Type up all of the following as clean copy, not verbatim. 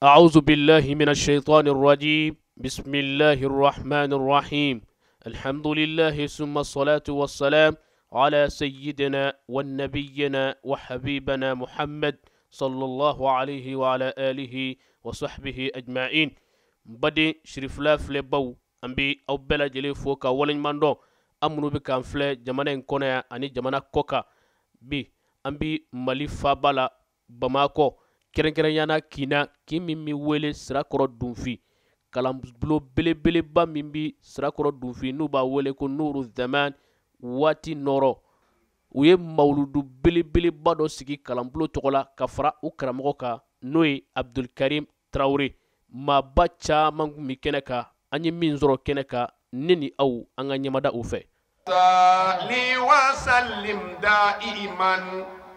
أعوذ بالله من الشيطان الرجيم. بسم الله الرحمن الرحيم. الحمد لله ثم الصلاة والسلام على سيدنا والنبينا وحبيبنا محمد صلى الله عليه وعلى آله وصحبه أجمعين. بدي شريف لا فلبو أمبي أو بلا جلي فوكا ولن ماندو أمنو بكان فلي جمانا كونيا أني جمانا كوكا بي أمبي مالي فابالا باماكو kɛrɛnkɛrɛnyana kina kin min bɛ wele Sirakɔrɔ Dunfi kalanbulon belebeleba min bɛ Sirakɔrɔ Dunfi n'u b'a wele ko Nuru Zaman waati nɔrɔ u ye mawuludu belebeleba dɔ sigi kalanbulon tɔgɔ la ka fara u karamɔgɔ kan n'o ye Abdulkarim Tarawele. Maaba caman kun bɛ kɛnɛ kan, an ye min sɔrɔ kɛnɛ kan ne ni aw an ka ɲɛmada u fɛ.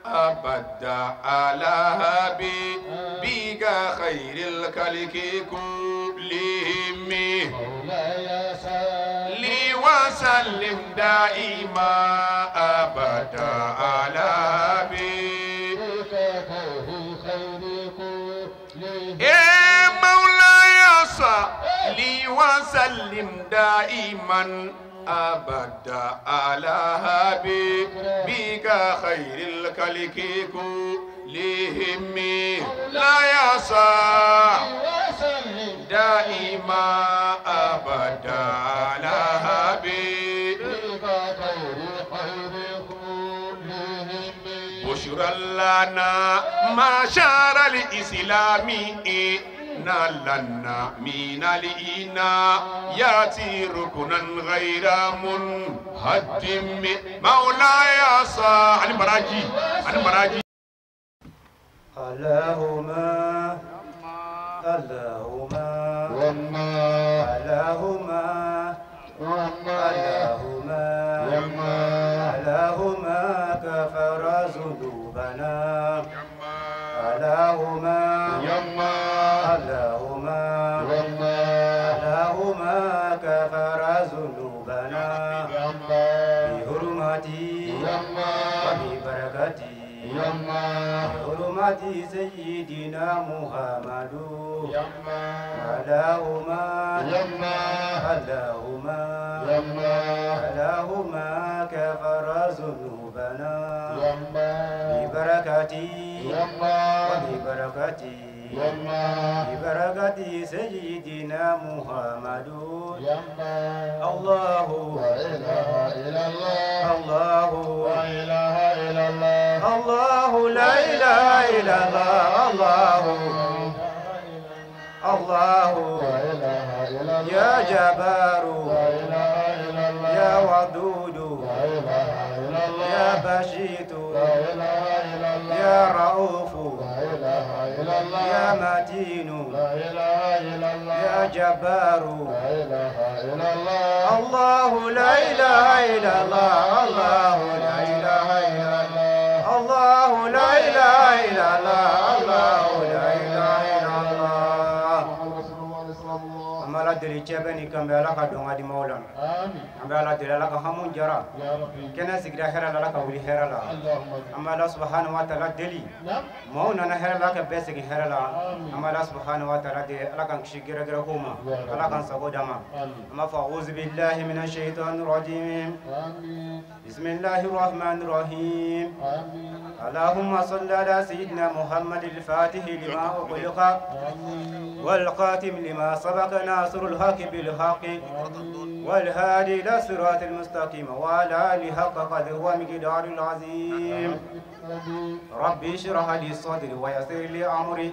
أبدا على حبيبك خير الخلق كلهم لي وسلم دائما أبدا على حبيبك خير كلهم مولاي صل وسلم دائما أبدا على حبيبك خير الخلق كلهم لا يصح دائما أبدا على حبيبك خير كلهم بشرى لنا ما شار الإسلام نالنا من الإنا ياتي ركنا غير منهدم مولاي صل المراجي المراجي. اللهم اللهم اللهم اللهم اللهم كفر ذنوبنا اللهم اللهم اللهم كفر ذنوبنا بحرمتي وببركتي بحرمة سيدنا محمد. اللهم اللهم اللهم كفر ذنوبنا ببركتي وببركتي ببركة سيدنا محمد. الله لا إله إلا الله الله لا إله إلا الله الله لا إله إلا الله الله الله يا جبار يا ودود يا بشيت يا رؤوف يا متين يا جبار الله لا إله إلا الله الله لا إله إلا الله الله لا إله إلا الله الله لا إله إلا الله. An b'Ala deli cɛ bɛ ni kan bɛ Ala ka dɔn ka di maaw la. An bɛ Ala deli Ala ka hamu jara kɛnɛ sigira hɛrɛ la, Ala ka wuli hɛrɛ la. An bɛ Ala subahana wa taala deli maaw nana hɛrɛ la, ka bɛɛ segin hɛrɛ la. An bɛ Ala subahana wa taala deli Ala k'an kisi gɛrɛgɛrɛ kow ma, Ala k'an sago d'an ma. An b'a fɔ auzu billahi mina shaytani rajim bismillahi rahmani rahim. اللهم صل على سيدنا محمد الفاتح لما أغلق والقاتم لما سبق ناصر الحق بالحق والهادي إلى صراط المستقيم وعلى آله حق قدره ومقداره العظيم. ربي اشرح لي صدري ويسر لي أمري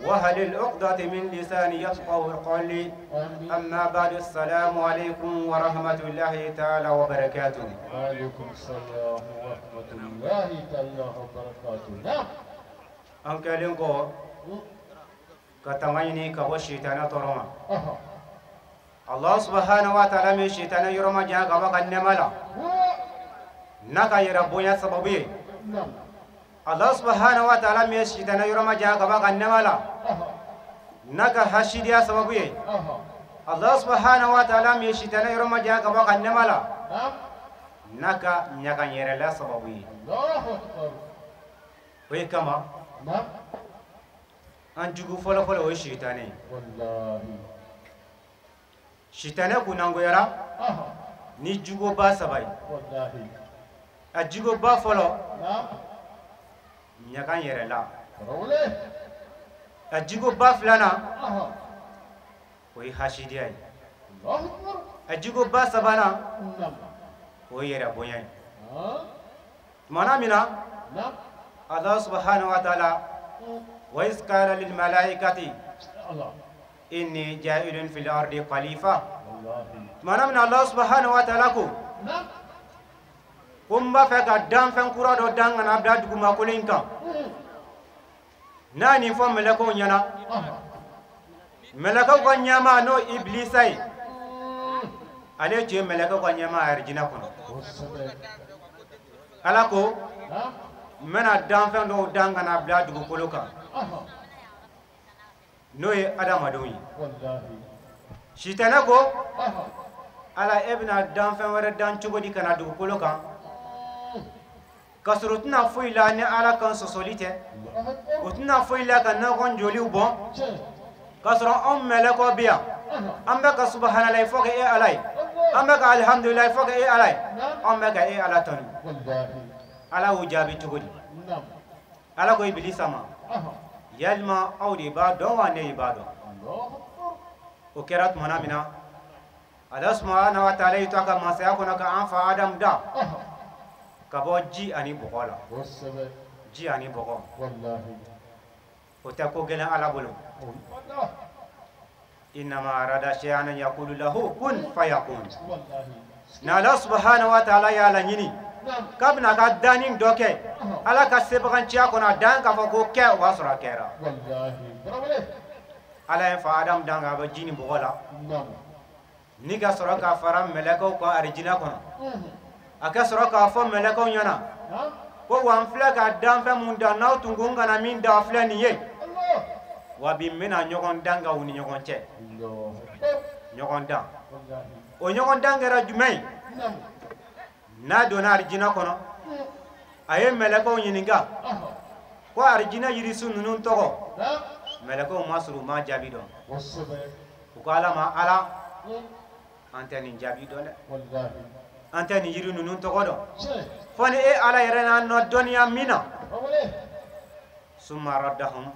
واحلل عقدة من لساني يفقهوا قولي. أما بعد، السلام عليكم ورحمة الله تعالى وبركاته. وعليكم السلام ورحمة الله تعالى وبركاته. An kɛlen kɔ ka tanga ɲini ka bɔ sitana tɔɔrɔ ma, Allah subhanahu wa ta'ala min sitana yɔrɔ ma janya ka bɔ ka nɛɛma la n'a ka yɛrɛ bonya sababu ye. Allah subhanahu wa ta'ala min sitana yɔrɔ ma janya ka bɔ ka nɛɛma la n'a ka hasidiya sababu ye. Allah subhanahu wa ta'ala min sitana yɔrɔ ma janya ka bɔ ka nɛɛma la N'a ka ɲaganyɛrɛla sababu ye. O ye kama an jugu fɔlɔfɔlɔ o ye sitanɛ ye. Sitanɛ kunnangoyara ni juguba saba ye. A juguba fɔlɔ ɲaganyɛrɛla. A juguba filanan o ye hasidiya ye. A juguba sabanan o ye yɛrɛ bonya ye. Tumana min na Allah subhanahu wa ta'ala wa iz qala lil malaikati inni ja'ilun fil ardi khalifa. Tumana min na Allah subhanahu wa ta'ala ko ko n b'a fɛ ka danfɛn kura dɔ dan ka na bila dugumakolo in kan. N'a nin fɔ mɛlɛkɛw ɲɛna, mɛlɛkɛw ka ɲɛmaa n'o Ibilisa ye, ale tun ye mɛlɛkɛw ka ɲɛmaa arijinɛ kɔnɔ. Ala ko n bɛna danfɛn dɔw dan ka na bila dugukolo kan, n'o ye adamadenw ye. Sitanɛ ko Ala e bɛna danfɛn wɛrɛ dan cogo di ka na dugukolo kan, k'a sɔrɔ u tɛna foyi la ni Ala kan sɔsɔli tɛ, u tɛna foyi la ka ɲɔgɔn joliw bɔn, k'a sɔrɔ anw mɛlɛkɛw bɛ yan, an bɛ ka subahanallahi fɔ ka e Ala ye, an bɛ ka alihamudulilayi fɔ ka e Ala ye, anw bɛ ka e Ala tanu. Ala y'o jaabi cogo di? Ala ko Ibilisa ma, yalima aw de b'a dɔn wa ne de b'a dɔn? O kɛra tumana min na Ala subahana wa taala y'i to a ka masaya kɔnɔ ka an fa Adamu da ka bɔ ji ani bɔgɔ la. Ji ani bɔgɔ, o tɛ ko gɛlɛn Ala bolo. Innama arada shay'an an yaqulu lahu kun fayakun. N'Ala subahana wa taala y'a laɲini k'a bɛna ka danni dɔ kɛ, Ala ka sebaganciya kɔnɔ a dan k'a fɔ ko kɛ, o b'a sɔrɔ a kɛra. Ala ye fa Adamu dan ka bɔ ji ni bɔgɔ la, ni ka sɔrɔ k'a fara mɛlɛkɛw kan arijinɛ kɔnɔ. A ka sɔrɔ k'a fɔ mɛlɛkɛw ɲɛna ko wa n filɛ ka danfɛn mun dan, n'aw tun ko n kana min dan filɛ nin ye, wa bi n bɛna ɲɔgɔn dan kɛ u ni ɲɔgɔn cɛ. Ɲɔgɔn dan, o ɲɔgɔn dan kɛra jumɛn ye? N'a donna arijinɛ kɔnɔ, a ye mɛlɛkɛw ɲininka ko arijinɛ yirisun ninnu tɔgɔ. Mɛlɛkɛw ma sɔrɔ u ma jaabi dɔn. U ko Ala ma, Ala an tɛ nin jaabi dɔn dɛ, an tɛ nin yiri ninnu tɔgɔ dɔn, fo ni e Ala yɛrɛ n'an nɔ dɔnniya min na. Summa raddahum.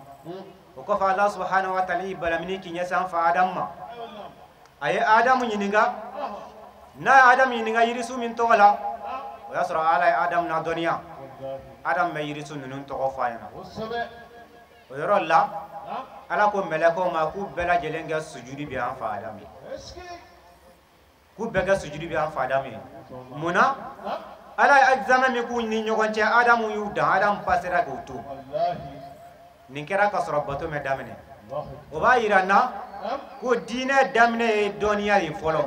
O kɔfɛ Ala subahana wa taala y'i balamini k'i ɲɛsin an fa Adamu ma. A ye Adamu ɲininka, n'a ye Adamu ɲininka yirisun min tɔgɔ la, o y'a sɔrɔ Ala ye Adamu ladɔnniya. Adamu bɛ yirisun ninnu tɔgɔ fɔ a ɲɛna. O yɔrɔ la Ala ko mɛlɛkɛw ma k'u bɛɛ lajɛlen kɛ sujudi bi an fa Adamu ye, k'u bɛɛ kɛ sujudi bi an fa Adamu ye. Mun na? Ala ye examen min k'u ni ɲɔgɔn cɛ, Adamu y'u dan, Adamu pasera k'u to. Nin kɛra ka sɔrɔ bato ma daminɛ. O b'a yira n na ko diinɛ daminɛ ye dɔnniya ye fɔlɔ.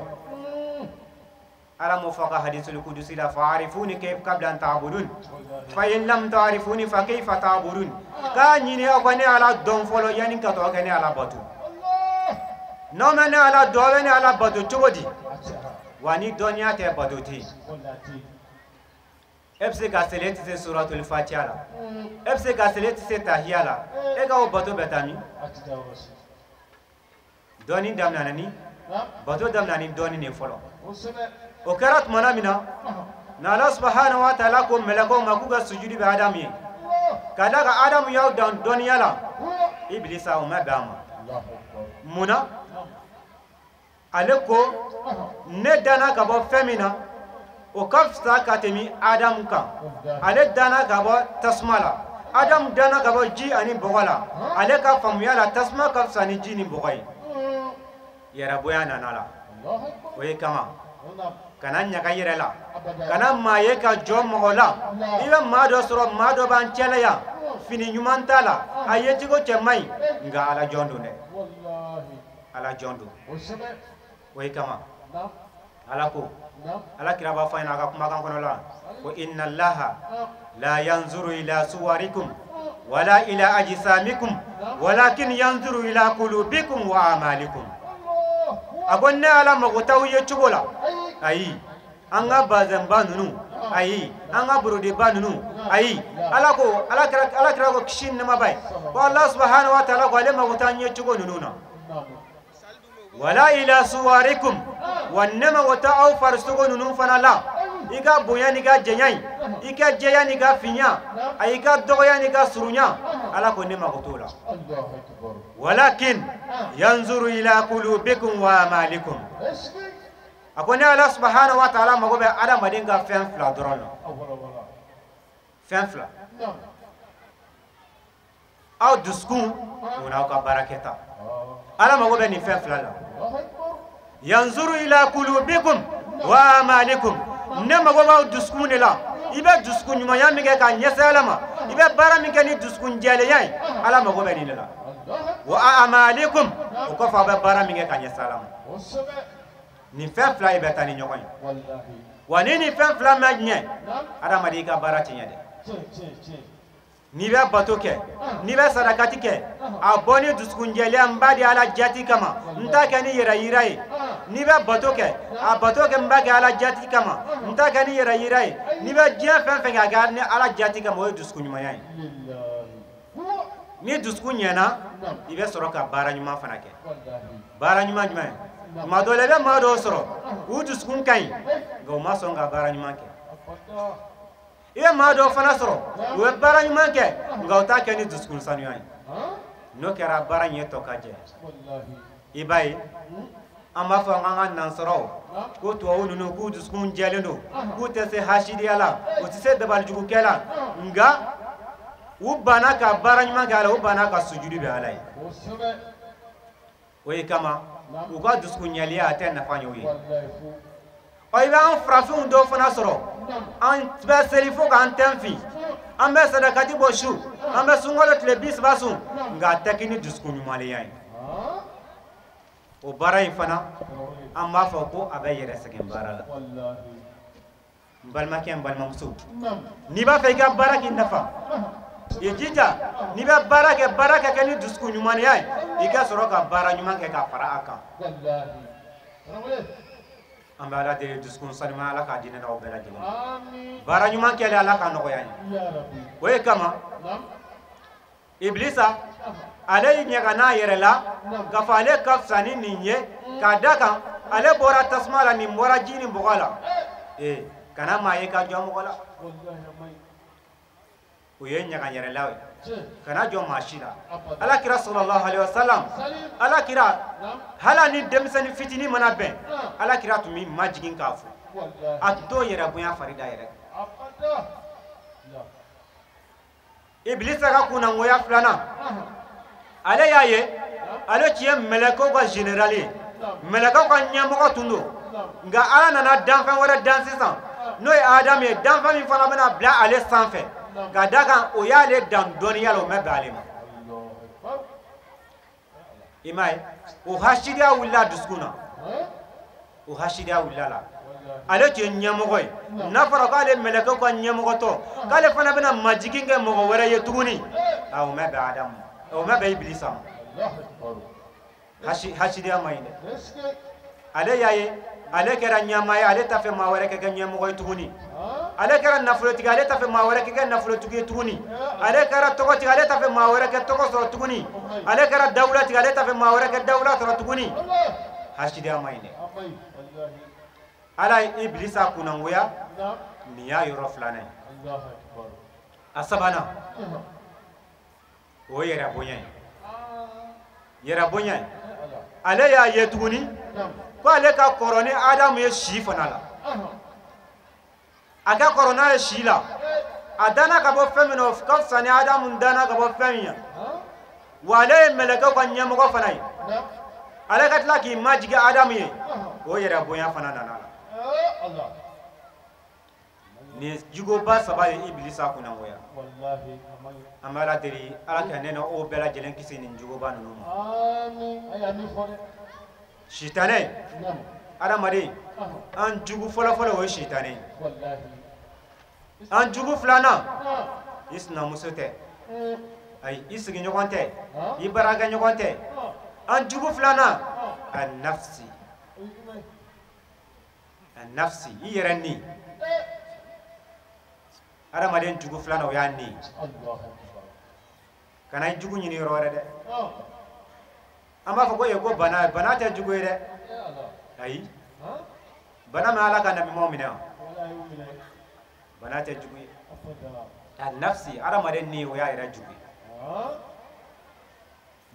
Ala m'o fɔ a ka hadisul kudusi la, fa'arifuni qabla an ta'budun fa in lam ta'rifuni fa kayfa ta'budun. K'a ɲini aw ka ne Ala dɔn fɔlɔ yanni ka tɔ kɛ ne Ala bato. N'aw ma ne Ala dɔn, aw bɛ ne Ala bato cogo di? Wa ni dɔnniya tɛ bato tɛ yen. E bɛ se ka seli, e tɛ se suratul fatiha la, e bɛ se ka seli, e tɛ se tahiya la, e ka o bato bɛ taa min? Dɔnni daminɛna ni bato daminɛna ni dɔnni de fɔlɔ. O kɛra tumana min na, n'Ala subahana wa taala ko mɛlɛkɛw ma k'u ka sujudi bɛ Adamu ye, ka d'a kan Adamu y'aw dan dɔnniya la, Ibilisa o ma bɛn a ma. Mun na? Ale ko ne danna ka bɔ fɛn min na, o ka fisa ka tɛmɛ Adamu kan. Ale danna ka bɔ tasuma la, Adamu danna ka bɔ ji ani bɔgɔ la. Ale ka faamuya la, tasuma ka fisa ni ji ni bɔgɔ ye. Yɛrɛbonya nana la. O ye kama kana ɲaga yɛrɛ la, kana maa ye ka jɔ mɔgɔ la. I bɛ maa dɔ sɔrɔ, maa dɔ b'an cɛla yan, fini ɲuman t'a la, a yecogo cɛ man ɲi, nka Ala jɔn don dɛ, Ala jɔn don. O ye kama Ala ko, Ala kira b'a fɔ a ɲɛna a ka kumakan kɔnɔ la ko inna Allaha la yanzuru ila suwarikum wala ila ajsamikum walakin yanzuru ila qulubikum wa amalikum. A ko ne Ala mago t'aw ye cogo la, ayi, An ka bazɛnba ninnu, ayi. An ka burudiba ninnu, ayi. Ala ko, ala kira ko kisi ni nɛɛma b'a ye, ko Ala subahana wa taala ko ale mago t'an ye cogo ninnu na. Wala ila suwarikum, wa ne mago t'aw farisogo ninnu fana la. I ka bonya n'i ka janya ye, i ka jɛya n'i ka finya, a i ka dɔgɔya n'i ka surunya, Ala ko ne mago t'o la. Walakin yanzuru ila kulubikum wa amalikum. A ko ne Ala subahana wa taala mago bɛ adamaden ka fɛn fila dɔrɔn na. Fɛn fila. Aw dusukun o n'aw ka baarakɛta. Ala mago bɛ nin fɛn fila la. Yanzuru ila kulubikum wa amalikum. Ne mago b'aw dusukun de la. I bɛ dusukun ɲumanya min kɛ k'a ɲɛsin Ala ma, i bɛ baara min kɛ ni dusukun jɛlenya ye, Ala mago bɛ nin de la. Wa amalikum, o kɔfɛ aw bɛ baara min kɛ k'a ɲɛsin Ala ma. Nin fɛn fila in bɛ taa ni ɲɔgɔn ye. Wa ni nin fɛn fila ma ɲɛ, adamaden i ka baara tɛ ɲɛ dɛ. N'i bɛ bato kɛ, n'i bɛ sarakati kɛ, a bɔ ni dusukun jɛlenya, n b'a di Ala jati kama, n t'a kɛ ni yɛrɛ yira ye. N'i bɛ bato kɛ, a bato kɛ n b'a kɛ Ala jati kama, n t'a kɛ ni yɛrɛ yira ye. N'i bɛ diɲɛ fɛn fɛn kɛ, a kɛ ni Ala jati kama, o ye dusukun ɲumanya ye. Ni dusukun ɲɛna, i bɛ sɔrɔ ka baara ɲuman fana kɛ. Baara ɲuman jumɛn? Tuma dɔ la i bɛ maa dɔw sɔrɔ, u dusukun ka ɲi, nka u ma sɔn ka baara ɲuman kɛ. I bɛ maa dɔw fana sɔrɔ, u bɛ baara ɲuman kɛ, nka u t'a kɛ ni dusukun sanuya ye. N'o kɛra, baara ɲɛ tɔ ka jɛ. I b'a ye, an b'a fɔ an ka nansaraw ko tubabu ninnu k'u dusukun jɛlen don, k'u tɛ se hasidiya la, u tɛ se dabalijugukɛ la, nka u banna ka baara ɲuman kɛ Ala, u banna ka sujudi bɛ Ala ye. O ye kama u ka dusukun ɲɛliya a tɛ nafa ɲɛ u ye. Ɔ, i bɛ an farafinw dɔw fana sɔrɔ, an bɛ seli fo k'an tɛn fin, an bɛ sadakati bɔ su, an bɛ sunkalo tile 30 sun, nka a tɛ kɛ ni dusukun ɲumanlenya ye. O baara in fana, an b'a fɔ ko a bɛ yɛrɛ sɛgɛn baara la. N balimakɛ, n balimamuso, n'i b'a fɛ i ka baara k'i nafa, i jija n'i bɛ baara kɛ, baara ka kɛ ni dusukun ɲumanya ye, i ka sɔrɔ ka baara ɲuman kɛ ka fara a kan. An bɛ Ala deli dusukun sanuman, Ala k'a di ne n'aw bɛɛ lajɛlen ma. Baara ɲuman kɛlen, Ala k'a nɔgɔya n ye. O ye kama Ibilisa ale y'i ɲaga n'a yɛrɛ la k'a fɔ ale ka fisa ni nin ye, k'a da kan ale bɔra tasuma la, nin bɔra ji ni bɔgɔ la. Ee, kana maa ye ka jɔ mɔgɔ la, o ye ɲaga yɛrɛla ye, kana jɔ maa si la. Ala kira sallallahu alaihi wasallam, Ala kira hali ni denmisɛnnin fitinin mana bɛn, Ala kira tun bɛ majigin k'a fo, a tun t'o yɛrɛ bonya fari da yɛrɛ kan. Ibilisa ka kunnangoya filanan, ale y'a ye ale tun ye mɛlɛkɛw ka général ye, mɛlɛkɛw ka ɲɛmɔgɔ tun don, nka Ala nana danfɛn wɛrɛ dan sisan, n'o ye Adamu ye, danfɛn min fana bɛna bila ale sanfɛ, ka da kan o y'ale dan dɔnniya la, o ma bɛn ale ma. I m'a ye, o hasidiya wulila a dusukun na, o hasidiya wulila la. Ale tun ye ɲɛmɔgɔ ye, n'a fɔra k'ale mɛlɛkɛw ka ɲɛmɔgɔtɔ, k'ale fana bɛna majigin kɛ mɔgɔ wɛrɛ ye tuguni, a o ma bɛn Adamu ma, o ma bɛn Ibilisa ma. Hasidiya ma ɲi dɛ. Ale y'a ye ale kɛra ɲɛmaa ye, ale t'a fɛ maa wɛrɛ ka kɛ ɲɛmɔgɔ ye tuguni. Ale kɛra nafolotigi, ale t'a fɛ maa wɛrɛ ka kɛ nafolotigi ye tuguni. Ale kɛra tɔgɔtigi, ale t'a fɛ maa wɛrɛ ka tɔgɔ sɔrɔ tuguni. Ale kɛra dawulatigi, ale t'a fɛ maa wɛrɛ ka dawula sɔrɔ tuguni. Hasidiya ma ɲi dɛ. Ala ye Ibilisa kunnangoya, nin y'a yɔrɔ filanan ye. A sabanan, o ye yɛrɛ bonya ye. Yɛrɛ bonya ye, ale y'a ye tuguni ko ale ka kɔrɔ ni Adamu ye si fana la. A ka kɔrɔ n'a ye si la, a danna ka bɔ fɛn min na, o ka fisa ni Adamu danna ka bɔ fɛn min ye. Wa ale ye mɛlɛkɛw ka ɲɛmɔgɔ fana ye, ale ka tila k'i majigin Adamu ye, o yɛrɛ bonya fana nana la. Nin juguba saba ye Ibilisa kunnangoya. An bɛ Ala deli, Ala ka ne n'aw bɛɛ lajɛlen kisi nin juguba ninnu ma. Sitanɛ, adamaden, an jugu fɔlɔfɔlɔ o ye sitanɛ ye. An jugu filanan, i sinamuso tɛ, ayi, i sigiɲɔgɔn tɛ, i baarakɛɲɔgɔn tɛ. An jugu filanan, a nafsi, a Nafsi i yɛrɛ ni adamaden jugu filanan o y'a ni kana i jugu ɲini yɔrɔ wɛrɛ dɛ an b'a fɔ ko ye ko bana bana tɛ jugu ye dɛ ayi bana ma ala ka nabimaw minɛ wa bana tɛ jugu ye a nafsi adamaden ni o y'a yɛrɛ jugu ye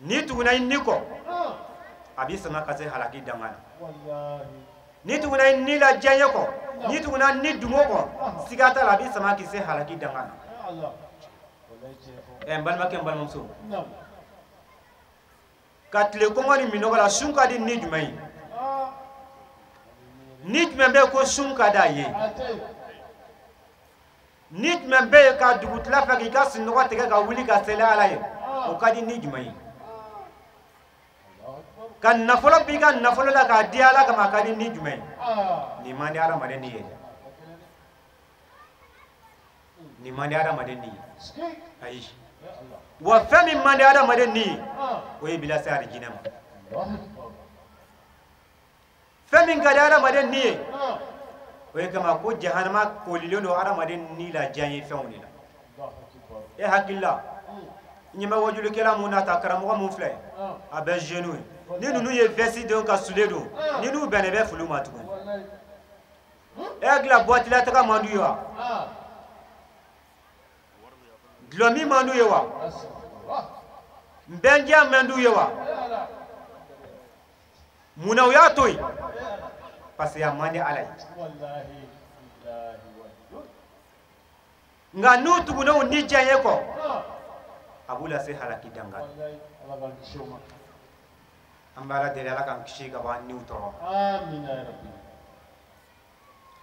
n'i tuguna i ni kɔ a b'i sama ka se halaki danga na n'i tuguna i ni la diɲɛ kɔ n'i tuguna ni dungo kɔ siga t'a la a b'i sama k'i se halaki danga na ɛ n balimakɛ n balimamuso ka tile kɔngɔ ni minɔgɔ la sun ka di ni jumɛn ye ni jumɛn bɛ yen ko sun ka d'a ye ni jumɛn bɛ yen ka dugutila fɛ k'i ka sunɔgɔ tigɛ ka wuli ka seli ala ye o ka di ni jumɛn ye ka nafolo b'i ka nafolo la k'a di ala kama a ka di ni jumɛn ye nin man di adamaden ni ye dɛ nin man di adamaden ni ye ayi wa fɛn min man di adamaden ni ye o ye bila se arijinɛ ma fɛn min ka di adamaden ni ye o ye kama ko jahanama kolilen don adamaden ni la diya fɛnw de la e hakili la n ɲɛ bɛ wajulikɛla mun na ta karamɔgɔ mun filɛ a bɛ jeune ye ni ninnu ye veste don ka sule don ni n'u bɛnna i bɛ fili u ma tuguni e hakili la boîte la taga man d'u ye wa dulɔ min man d'u ye wa nbɛndiya man d'u ye wa munna u y'a to yen parce que a man di ala ye nka n'u tugunna u ni diya kɔ a b'u lase halaki danga an bɛ ala deli ala k'an kisi ka bɔ an niw tɔɔrɔ ma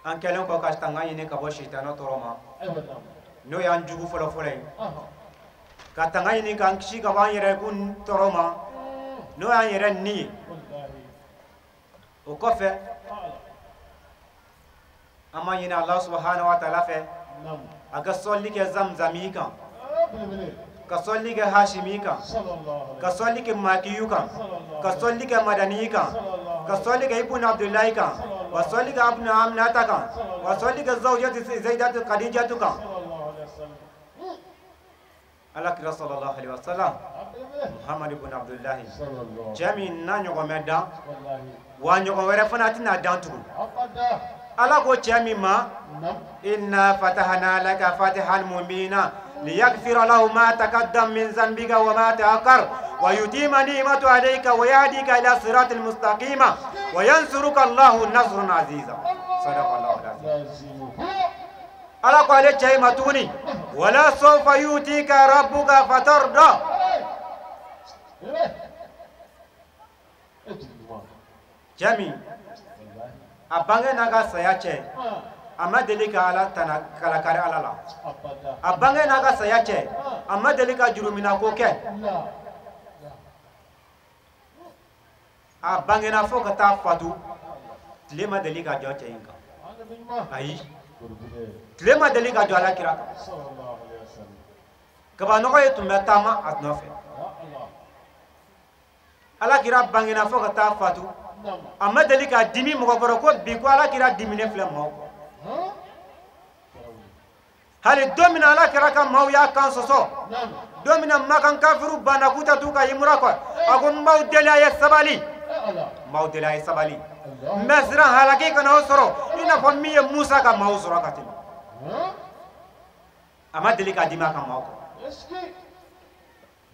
an kɛlen kɔ ka tanga ɲini ka bɔ sitanɛ tɔɔrɔ ma n'o y'an jugu fɔlɔfɔlɔ ye ka tanga ɲini k'an kisi ka bɔ an yɛrɛ kun tɔɔrɔ ma n'o y'an yɛrɛ ni ye o kɔfɛ an b'a ɲini ala subahana wa taala fɛ a ka sɔli kɛ zamzami kan ka sɔli kɛ hashimi kan ka sɔli kɛ makiyu kan ka sɔli kɛ madani kan ka sɔli kɛ ibn abdullahi kan wa sɔli kɛ ibn aminata kan wa sɔli kɛ zawjati zaidatu khadijatu kan ala kira sallallahu alaihi wasallam muhammad ibn abdullahi cɛ min n'a ɲɔgɔn bɛ dan wa ɲɔgɔn wɛrɛ fana tɛna dan tugun ala ko cɛ min ma inna fatahna laka fatihan mubina liyaghfira lahu ma taqaddam min dhanbika wa ma ta'akhkhar wa yutima ni'matahu alayka wa yahdika ila siratil mustaqima wa yansuruka Allahu nasran aziza sadaqallahu alazim ala ko ale cɛ ma tuguni wala sawfa yutika rabbuka fatarda cɛ min a bange n'a ka saya cɛ a ma deli ka ala tana kalakari ala la a bange n'a ka saya cɛ a ma deli ka jurumina ko kɛ a bangena fo ka taa fatu tile ma deli ka jɔ cɛ in kan ayi tile ma deli ka jɔ ala kira kan kabanɔgɔ ye tun bɛ taama a nɔfɛ ala kira bangena fo ka taa fatu a ma deli ka dimi mɔgɔ kɔrɔ ko bi ko ala kira diminen filɛ maaw kɔ hali don min na ala kira ka maaw y'a kan sɔsɔ don min na makan kafiru banna k'u tɛ t'u ka imura kɔ a ko n b'aw deli a ye sabali n b'aw deli a ye sabali n bɛ siran halaki kana aw sɔrɔ i n'a fɔ min ye musa ka maaw sɔrɔ ka tɛmɛ a ma deli ka dimi a ka maaw kɔ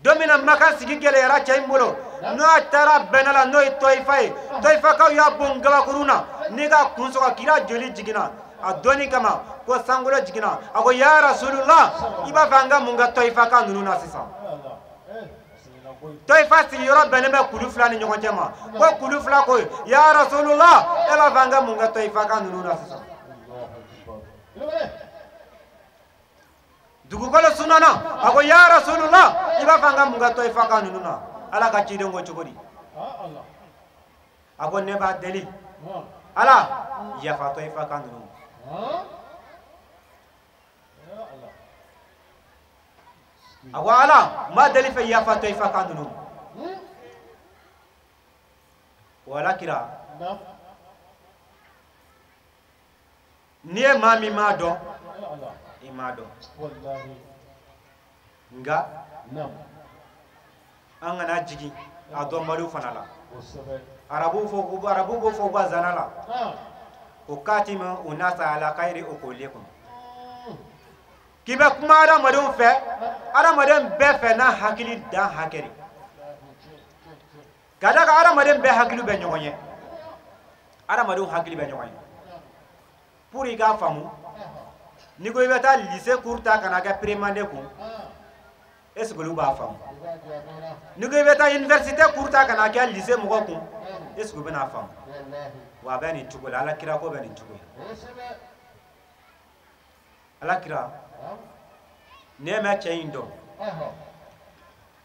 don min na makan sigi gɛlɛyara cɛ in bolo n'a taara bɛnna la n'o ye tɔyifa ye tɔyifakaw y'a bon gabakurun na n'i ka kun sɔgɔ kira joli jiginna a dɔnni kama ko sankolo jiginna a ko ya rasulullah i b'a fɛ an ka mun kɛ tɔyifaka ninnu na sisan tɔyifa sigiyɔrɔ bɛnnen bɛ kulu fila ni ɲɔgɔn cɛ ma ko kulu fila ko ya rasulullah e b'a fɛ an ka mun kɛ tɔyifaka ninnu na sisan dugukolo sunana a ko ya rasulullah i b'a fɛ an ka mun kɛ tɔyifaka ninnu na ala ka ciden ko cogo di a ko ne b'a deli ala yafa tɔyifaka ninnu a ko ala n b'a deli fɛ yafa tɔyifaka ninnu o ala kira N'i ye maa min m'a dɔn i m'a dɔn nka an kana jigin a dɔnbaliw fana la arabuw b'o fɔ u ka zana la o kati ma u nasa ala kayiri o k'o le kɔnɔ k'i bɛ kuma adamadenw fɛ adamaden bɛɛ fɛ n'a hakili dan hakɛ de ka d'a kan adamaden bɛɛ hakili bɛ ɲɔgɔn ye adamadenw hakili bɛ ɲɔgɔn ye pour i k'a faamu n'i ko i bɛ taa lycée cours ta ka na kɛ première kun est ce que olu b'a faamu n'i ko i bɛ taa université cours ta ka na kɛ lycée mɔgɔ kun est ce que u bɛna faamu wa a bɛ nin cogo la ala kira ko bɛ nin cogo la ala kira n'e ma cɛ in dɔn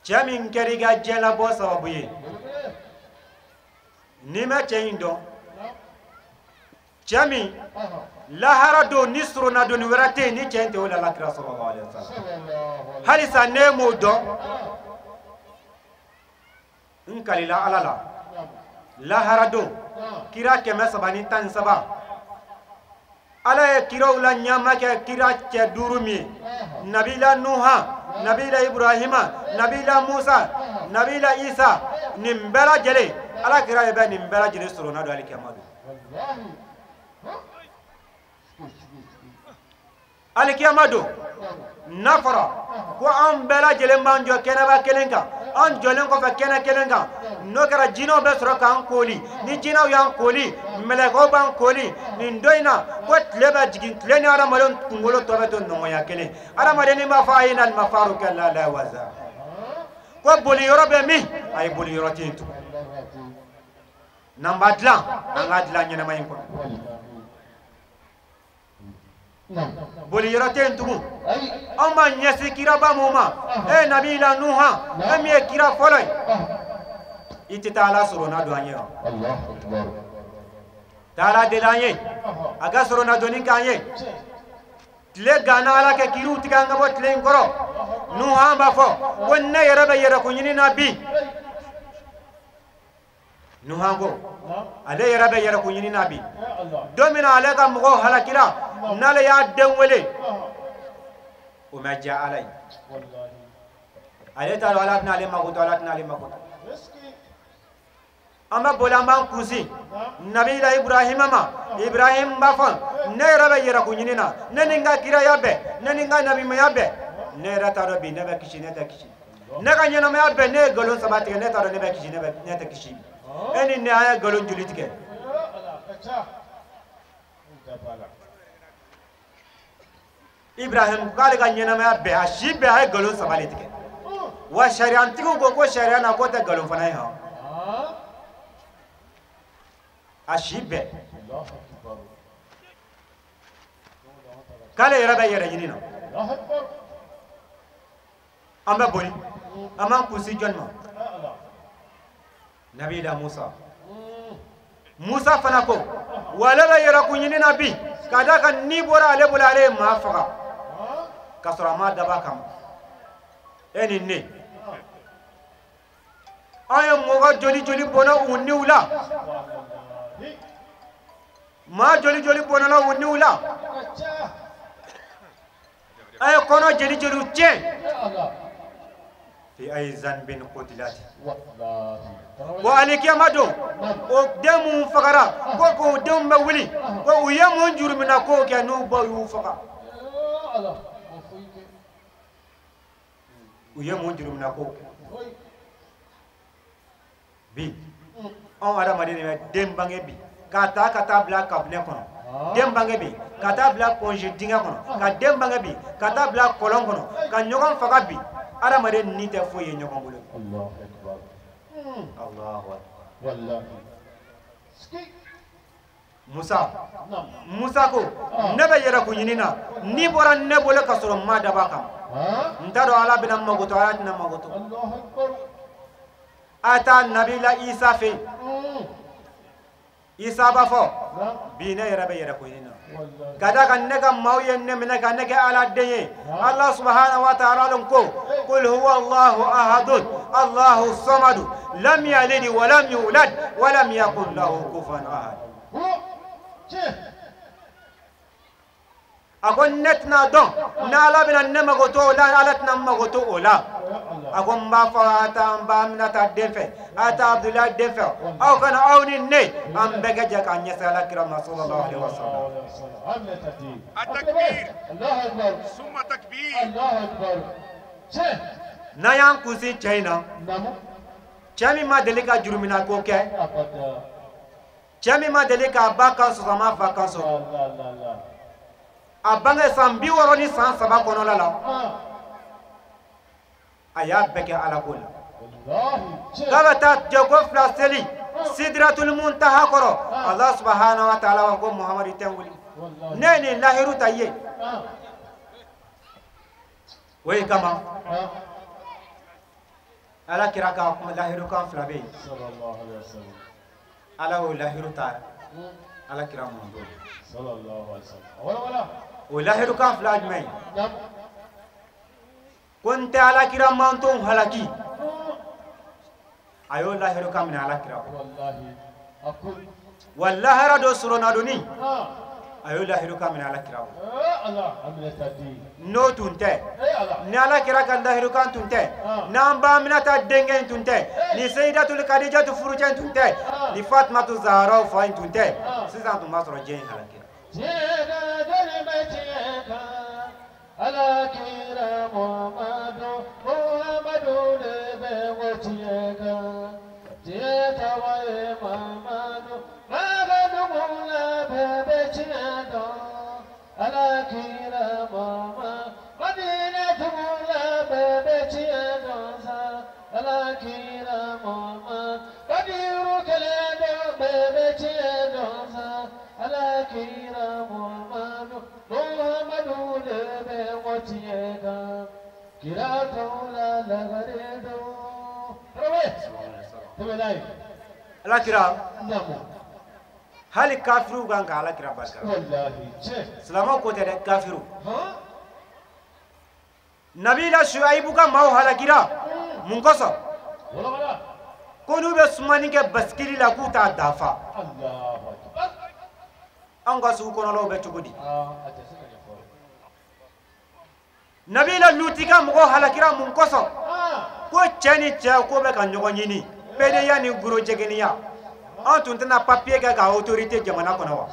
cɛ min kɛra i ka diɲɛlabɔ sababu ye n'i ma cɛ in dɔn cɛ min lahara don ni soronadonni wɛrɛ tɛ yen ni cɛ in tɛ o la alakira sallallahu alaihi wasallam halisa n'e m'o dɔn n kalila ala la lahara don kira 313 ala ye kiraw la ɲama kɛ kira cɛ duuru min ye nabila nuha nabila ibrahima nabila musa nabila isa nin bɛɛ lajɛlen ala kira ye bɛ nin bɛɛ lajɛlen sorona don alikiyama don alikiyama don n'a fɔra ko an bɛɛ lajɛlen b'an jɔ kɛnɛba kelen kan an jɔlen kɔfɛ kɛnɛ kelen kan n'o kɛra jinɛw bɛ sɔrɔ k'an koli ni jinɛw y'an koli mɛlɛkɛw b'an koli nin don in na ko tile bɛ jigin tile ni adamadenw kunkolo tɔ bɛ to nɔgɔya kelen adamaden ni b'a fɔ a ye nalimafaru kɛ la waza ko boli yɔrɔ bɛ min a ye boli yɔrɔ tɛ yen tugun n'an b'a dilan an k'a dilan ɲɛnɛma in kɔnɔ boli yɔrɔ tɛ yen tugun anw b'an ɲɛsin kiraba mun ma e nabila nuha e min ye kira fɔlɔ ye i tɛ taa ala sɔrɔ na don an ye wa taa ala deli an ye a ka sɔrɔ na donni k'an ye tile ganna ala kɛ kiriw tigɛ an ka bɔ tile in kɔrɔ nuha b'a fɔ ko ne yɛrɛ bɛ yɛrɛkun ɲini na bi nuha ko ale yɛrɛ bɛ yɛrɛkun ɲini na bi don min na ale ka mɔgɔw halakira n'ale y'a den wele o ma diya ala ye ale t'a dɔn ala tɛna ale makoto ala tɛna ale makoto an bɛ boli an b'an kunsin nabila ibrahima ma ibrahim b'a fɔ ne yɛrɛ bɛ yɛrɛkun ɲini na ne ni n ka kiraya bɛɛ ne ni n ka nabimaya bɛɛ ne yɛrɛ t'a dɔn bi ne bɛ kisi ne tɛ kisi ne ka ɲɛnamaya bɛɛ ne ye nkalon 3 tigɛ ne t'a dɔn ne bɛ kisi ne tɛ kisi e ni ne an ye nkalon joli tigɛ ibrahim k'ale ka ɲɛnamaya bɛɛ a si bɛɛ a ye nkalon 3 de tigɛ wa sariyantigiw ko ko sariya na k'o tɛ nkalon fana ye hɔn a si bɛɛ k'ale yɛrɛ bɛ yɛrɛ ɲini na an bɛ boli an b'an kunsin jɔnni ma nabila musa musa fana ko wa ale bɛ yɛrɛkun ɲini na bi ka d'a kan ni bɔra ale bolo ale ye maa faga ka sɔrɔ a ma dabɔ a kama e ni ne an ye mɔgɔ joli joli bɔnna u niw la maa joli joli bɔnna u niw la an ye kɔnɔ jeli jeliw tiɲɛ fi ayi zanbin qutilati ko alikiyama don o den mun fagara ko k'o denw bɛ wuli ko u ye mun jurumina k'o kɛ n'u baw y'u faga u ye mun jurumina k'o kɛ bi anw adamaden de bɛ den bange bi k'a ta ka taa bila kabinɛ kɔnɔ den bange bi ka taa bila pɔnze dingɛ kɔnɔ ka den bange bi ka taa bila kɔlɔn kɔnɔ ka ɲɔgɔn faga bi adamaden ni tɛ foyi ye ɲɔgɔn bolo Allahu akbar Musa Musa ko ne bɛ yɛrɛkun ɲini na ni bɔra ne bolo ka sɔrɔ n ma dabɔ a kama n t'a dɔn ala bɛna n makoto ala tɛna n makoto a taa nabila Isa fɛ yen Isa b'a fɔ bi ne yɛrɛ bɛ yɛrɛkun ɲini na ka d'a kan ne ka maaw ye ne minɛ ka ne kɛ ala den ye ala subahana wa taala ko qul huwa allahu ahadun allahu samadu lam yalid wa lam yulad wa lam yakun lahu kufuwan ahad. A ko ne tɛna dɔn n'Ala bɛna ne mago to o la, Ala tɛna n mago to o la. A ko n b'a fɔ a ta n ba Aminata den fɛ, a ta Abudulayi den fɛ, aw kana aw ni ne an bɛɛ ka jɛ k'an ɲɛsin Ala kira ma sallallahu alaihi wa sallam. N'an y'an kunsi cɛ in na, cɛ min ma deli ka jurumina ko kɛ, cɛ min ma deli k'a ba kan sɔsɔ, a m'a fa kan sɔsɔ, a bange san 63 kɔnɔla la, a y'a bɛɛ kɛ Ala ko la. K'a bɛ taa jɛko fila seli Sidratul Muntaha kɔrɔ, Allah subahana wa taala ko Muhamadu tɛ wuli, ne ye nin lahiru ta i ye. O ye kama Ala kira ka kuma lahiru kan fila bɛ yen, Ala y'o lahiru ta Ala kira mɔntɔn. O lahiru kan fila jumɛn ye? Ko n tɛ Ala kira mantɔn halaki. A y'o lahiru kan minɛ Ala kira kɔ. Wa lahara dɔ soronadonni, a y'o lahiru kan minɛ Ala kira kɔ. N'o tun tɛ, ni Ala kira ka lahiru kan tun tɛ, n'an ba Aminata denkɛ in tun tɛ, ni Seyidatul Kadijatu furucɛ in tun tɛ, ni Fatumatu Zaharaw fa in tun tɛ, sisan tun b'a sɔrɔ diɲɛ in halakira. Ala kira Muhammadu, Muhammadu de bɛ o tiɲɛ kan. Diɲɛ tɔgɔ ye Muhammadu, Muhammadu la bɛɛ bɛ tiɲɛ dɔn. Ala kira Muhammadu, Madina dugu la bɛɛ bɛ tiɲɛ dɔn sa. Ala kira Muhammadu, Badiru kɛlɛ dɔn bɛɛ bɛ tiɲɛ dɔn sa. Ala kira Muhammadu, Muhammadu de bɛ o tiɲɛ kan. Kira tɔw la lagare don. Ala kira hali kafiru kan ka Ala kira barika. Silamɛw ko tɛ dɛ, kafiru. Nabila Shuaibu ka maaw halakira mun kosɔn? Ko n'u bɛ sumani kɛ basikili la k'u t'a dafa. Anw ka sugu kɔnɔlaw bɛ cogo di? Nabila Luti ka mɔgɔw halakira mun kosɔn? Ko cɛ ni cɛ ko bɛ ka ɲɔgɔn ɲini, pedeya ni gorojɛgɛniya. Anw tun tɛna papiye kɛ ka autorité jamana kɔnɔ wa?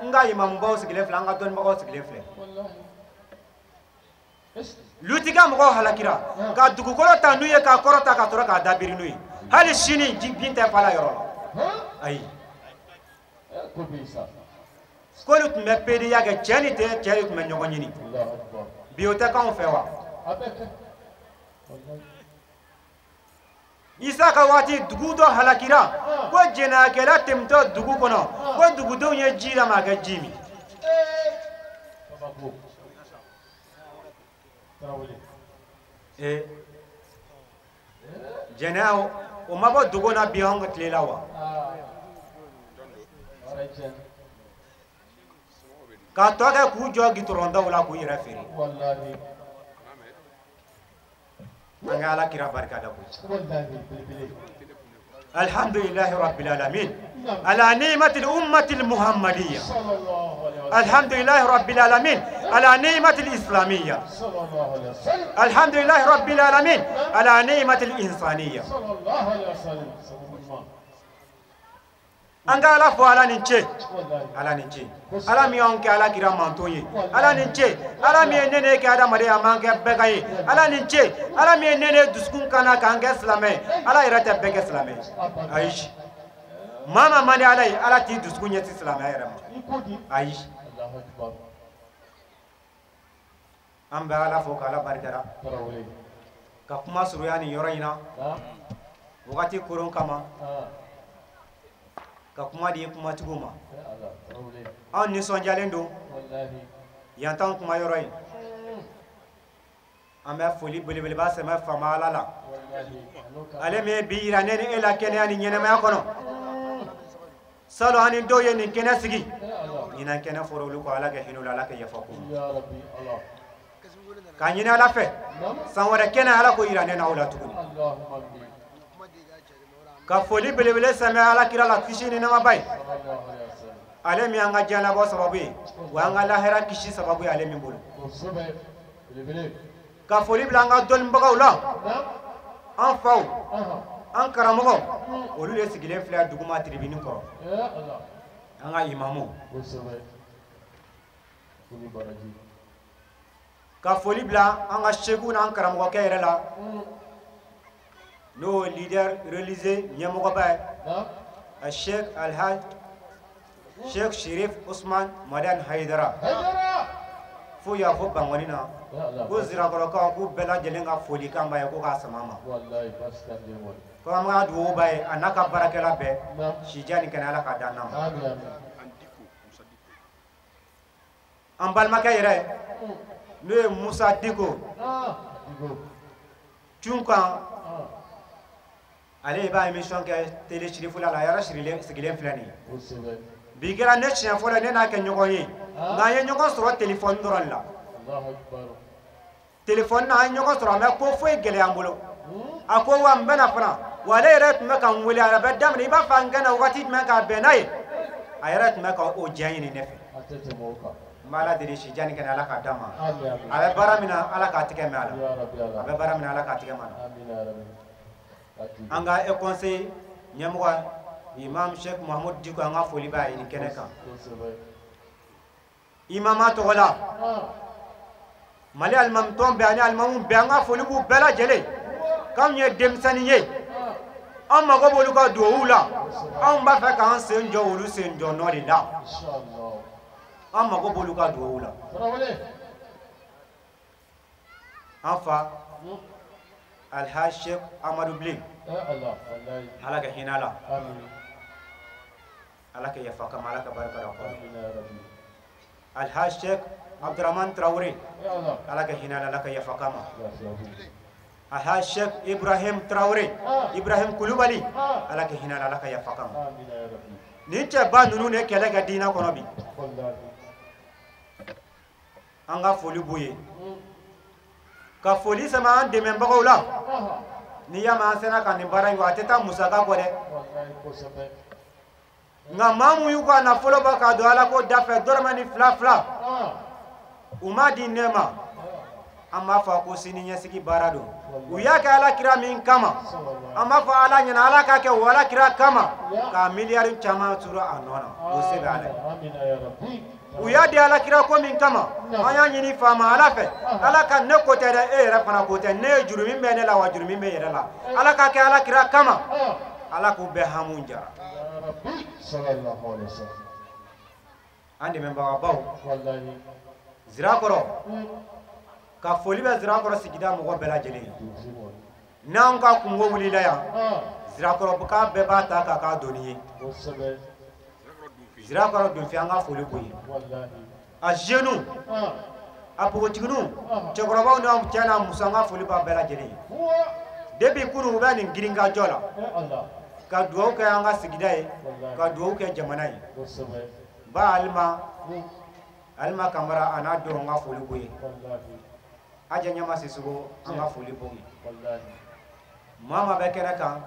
N ka imamubaw sigilen filɛ, an ka dɔnnibagaw sigilen filɛ. Luti ka mɔgɔw halakira ka dugukolo ta n'u ye k'a kɔrɔta ka sɔrɔ k'a dabiri n'u ye. Hali sini bin tɛ fala yɔrɔ la. Ayi. K'olu tun bɛ pedeya kɛ, cɛ ni cɛ de tun bɛ ɲɔgɔn ɲini. Bi o tɛ k'anw fɛ wa? Isa ka waati dugu dɔ halakira, ko jɛnɛyakɛla tɛmɛtɔ dugu kɔnɔ, ko dugudenw ye ji lama a kɛ ji min. Jɛnɛya o ma bɔ dogo na bi anw ka tile la wa? K'a tɔ kɛ k'u jɔ gitɔrɔndaw la k'u yɛrɛ feere. An ka Ala kira barika da koyi. Alhamdulillahi rabbil alamin ala ni'matil ummatil muhammadiyya. Alhamdulillahi rabbil alamin ala ni'matil islamiyya. Alhamdulillahi rabbil alamin ala ni'matil insaniyya. An ka Ala fo, Ala ni ce, Ala ni ce, Ala min y'anw kɛ Ala kira manton ye, Ala ni ce, Ala min ye ne ne kɛ adamaden a m'an kɛ bɛɛ ka ye, Ala ni ce, Ala min ye ne ne dusukun kana k'an kɛ silamɛ ye, Ala yɛrɛ tɛ bɛɛ kɛ silamɛ ye. Ayi, maa maa man di Ala ye, Ala t'i dusukun ɲɛsin silamɛya yɛrɛ ma. Ayi, an bɛ Ala fo k'Ala barikada ka kuma surunya nin yɔrɔ in na wagati koron kama, ka kuma di kumatigiw ma. Anw nisɔndiyalen don yan t'anw kuma yɔrɔ ye. An bɛ foli belebeleba sɛmɛ faama Ala la, ale min ye bi yira ne ni e la kɛnɛya ni ɲɛnɛmaya kɔnɔ. Salon an ni dɔw ye nin kɛnɛ sigi, ɲinan kɛnɛ fɔra olu kɔ, Ala kɛ hinɛ u la, Ala kɛ yafa k'u ma. K'a ɲini Ala fɛ san wɛrɛ kɛnɛ Ala k'o yira ne n'aw la tuguni. Ka foli belebele sɛmɛ Ala kira la kisi ni nɛɛma b'a ye. Ale min y'an ka diɲɛlabɔ sababu ye, wa an ka lahara kisi sababu ye ale min bolo. Ka foli bila an ka dɔnnibagaw la, an faw, an karamɔgɔw, olu de sigilen filɛ duguma tribune kɔrɔ, an ka imamuw. Ka foli bila an ka seku n'an karamɔgɔkɛ yɛrɛ la, n'o ye leader religieux ɲɛmɔgɔba ye, Sheikh Alhaj Sheikh Sherif Usman Madani Hayidara. Fo y'a fɔ Bankɔni na ko Zirakɔrɔkaw k'u bɛɛ lajɛlen ka folikan b'a ye ko k'a sama ma. Ko an ka dugawu b'a ye a n'a ka baarakɛla bɛɛ, sijan ni kɛnɛya Ala k'a d'an n'a ma. An balimakɛ yɛrɛ n'o ye Musa Diko Cunkan, ale b'a émission kɛ télé Sirifula la, a yɛrɛ sigilen filɛ nin ye. Bi kɛra ne siɲɛ fɔlɔ ne n'a kɛ ɲɔgɔn ye, nka an ye ɲɔgɔn sɔrɔ téléphone dɔrɔn la. Téléphone na an ye ɲɔgɔn sɔrɔ, a ma ko foyi gɛlɛya an bolo. A ko wa n bɛna fana, wa ale yɛrɛ tun bɛ ka n wele, a bɛ daminɛ i b'a fɔ an ka na waati jumɛn k'a bɛn n'a ye, a yɛrɛ tun bɛ ka o diɲɛ ɲini ne fɛ. N b'Ala deli sijan ni kɛnɛya Ala k'a d'a ma. A bɛ baara min na Ala k'a tigɛ mɛn a la. A bɛ baara min na Ala k'a tigɛ mɛn a la. An ka e conseil ɲɛmɔgɔ Imam Sheikh Mahmoud Dicko, an ka foli b'a ye nin kɛnɛ kan. Imama tɔgɔ la, Mali alimami tɔn bɛɛ ani alimamu bɛɛ, an ka foli b'u bɛɛ lajɛlen. K'anw ye denmisɛnnin ye, an mago b'olu ka duwawu la, anw b'a fɛ k'an sen jɔ olu sen jɔ nɔ de la. An mago b'olu ka duwawu la. An fa Alhaji Sheikh Amadu Bilen, Ala ka hinɛ la, Ala ka yafa kama, Ala ka barika da kɔrɔ. Alhaji Sheikh Abdurrahman Traoré, Ala ka hinɛ la, Ala ka yafa kama. Alhaji Sheikh Ibrahim Traoré, Ibrahim Kulubali, Ala ka hinɛ la, Ala ka yafa kama. Nin cɛba ninnu de kɛlɛ kɛ diinɛ kɔnɔ bi. An ka foli b'u ye. Ka foli sama an dɛmɛbagaw la. N'i y'a mɛn an sera ka nin baara in kɛ, a tɛ taa musaka kɔ dɛ. Nka maa mun y'u ka nafolo bɔ k'a don Ala ko da fɛ dɔrɔmɛ ni fila fila, u m'a di ne ma, an b'a fɔ ko sini ɲɛsigi baara don. U y'a kɛ Ala kira min kama, an b'a fɔ Ala ɲɛna Ala k'a kɛ o Ala kira kama, k'a miliyari caman sɔrɔ a nɔ na, o se bɛ Ala ye. U y'a di Ala kira ko min kama, an y'a ɲini faama Ala fɛ, Ala ka ne ko tɛ dɛ, e yɛrɛ fana ko tɛ, ne ye juru min bɛ ne la wa juru min bɛ yɛrɛ la, Ala k'a kɛ Ala kira kama, Ala k'u bɛɛ hamu jara. An dɛmɛbagabaw, Zirakɔrɔ, ka foli bɛ Zirakɔrɔ sigida mɔgɔ bɛɛ lajɛlen ye. N'anw ka kungo wulila yan, Zirakɔrɔka bɛɛ b'a ta k'a k'a doni ye. Zirakɔrɔ donfɛ, an ka foli b'u ye. A jeunes, a npogotigininw, cɛkɔrɔbaw n'a cɛ n'a muso, an ka foli b'a bɛɛ lajɛlen ye. Depuis kunun u bɛ nin girinkajɔ la, ka dugawu kɛ an ka sigida ye, ka dugawu kɛ jamana ye. Ba Alima, Alima Kamara a n'a denw, an ka foli b'u ye. Aja Ɲama Sisoko, an ka foli b'u ye. Maa maa bɛ kɛnɛ kan,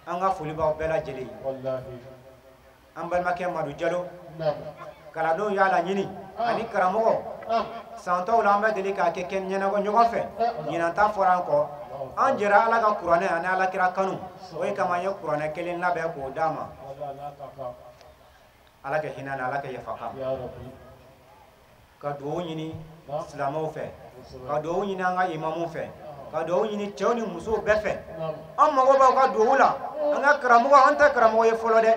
an ka foli b'aw bɛɛ lajɛlen ye. An balimakɛ Madu Jalo, kalandenw y'a laɲini ani karamɔgɔ, san tɔw la an bɛ deli k'a kɛ ɲɛnabɔ ɲɔgɔn fɛ, ɲinan ta fɔra an kɔ. An jɛra Ala ka kuranɛ ani Ala kira kanu, o ye kama an ye kuranɛ kelen labɛn k'o d'a ma. Ala ka hinɛ na, Ala ka yafa kama. Ka dugawu ɲini silamɛw fɛ, ka dugawu ɲini an ka imamuw fɛ, ka dugawu ɲini cɛw ni musow bɛɛ fɛ. An mago b'aw ka dugawu la. An ka karamɔgɔ, an tɛ karamɔgɔ ye fɔlɔ dɛ,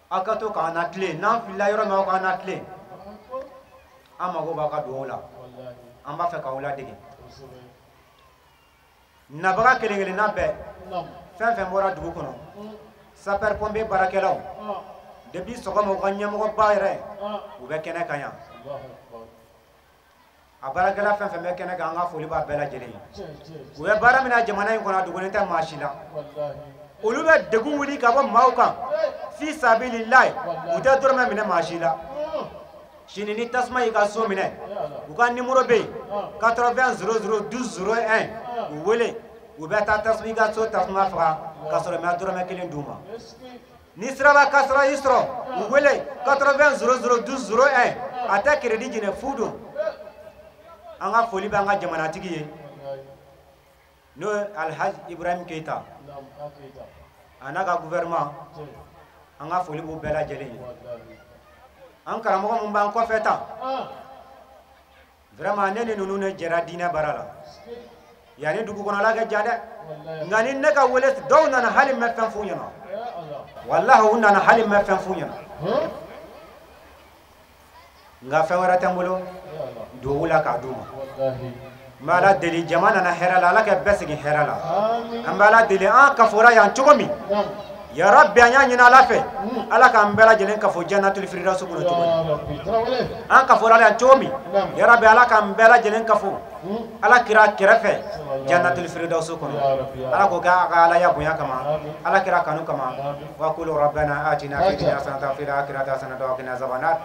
aw ka to k'an latilen, n'an filila yɔrɔ min aw k'an latilen. An mago b'aw ka dugawu la, an b'a fɛ k'aw ladege. Nabaga kelen kelenna bɛɛ, fɛn fɛn bɔra dugu kɔnɔ, sapeur pompier baarakɛlaw, depuis sɔgɔma u ka ɲɛmɔgɔba yɛrɛ u bɛ kɛnɛ kan yan. A baarakɛla fɛn fɛn bɛ kɛnɛ kan, an ka foli b'a bɛɛ lajɛlen ye. U bɛ baara min na jamana in kɔnɔ, a dogolen tɛ maa si la. Olu bɛ degun wuli ka bɔ maaw kan fi sabililayi, u tɛ dɔrɔmɛ minɛ maa si la. Sini ni tasuma y'i ka so minɛ, u ka numéro bɛ yen, 80 00 12 01, u wele. U bɛ taa tasuma i ka so tasuma faga ka sɔrɔ ma dɔrɔmɛ kelen d'u ma. Ni siraba kasara y'i sɔrɔ, u wele 80 00 12 01. A tɛ crédit jɛnɛ, fu don. An ka foli bɛ an ka jamanatigi ye, n'o ye Alhaji Ibrahim Keita a n'a ka gouvernement. An ka foli b'u bɛɛ lajɛlen ye. An karamɔgɔ mun b'an kɔfɛ tan, vraiment, ne ni ninnu ne jɛra diinɛ baara la. Yanni dugu kɔnɔla kɛ jan dɛ, nka ni ne ka wele, dɔw nana hali n bɛ fɛn f'u ɲɛna. Walahi, u nana hali n bɛ fɛn f'u ɲɛna, nka fɛn wɛrɛ tɛ n bolo duwawu la k'a d'u ma. N bɛ Ala deli, jama nana hɛrɛ la, Ala ka bɛɛ segin hɛrɛ la. An bɛ Ala deli, an kafora yan cogo min, ya Rabbi, an y'a ɲini Ala fɛ, Ala k'an bɛɛ lajɛlen kafo jannatul firdausi kɔnɔ cogo min an kafora yan cogo min. Ya Rabbi, Ala k'an bɛɛ lajɛlen kafo Ala kira kɛrɛfɛ jannatul firdausi kɔnɔ. Ala k'o kɛ a ka Alaya bonya kama, Ala kira kanu kama. Wa qulu rabbana atina fid dunya hasanatan wa fil akhirati hasanatan wa qina azaban nar.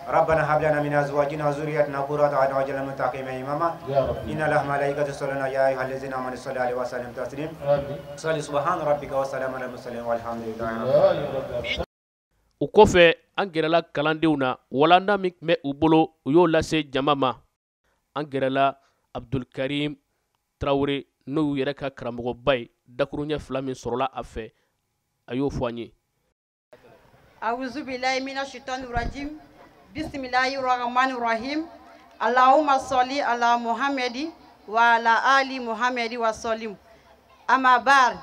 ربنا هب لنا من ازواجنا وذرياتنا قرة اعين واجعلنا للمتقين اماما. ان الله وملائكته يصلون يا ايها الذين امنوا صلوا عليه وسلموا تسليما. صلى سبحان ربك وسلام على المرسلين والحمد لله رب العالمين. O kɔfɛ, an gɛrɛla kalandenw na. Walanda min tun bɛ u bolo, u y'o lase jama ma. An gɛrɛla Abdulkarim Tarawele, n'o y'u yɛrɛ ka karamɔgɔba ye. Dakuruɲɛ fila min sɔrɔla a fɛ, a y'o fɔ an ye. أعوذ بالله من الشيطان الرجيم. بسم الله الرحمن الرحيم. اللهم صل على محمد وعلى آل محمد وسلم. أما بعد،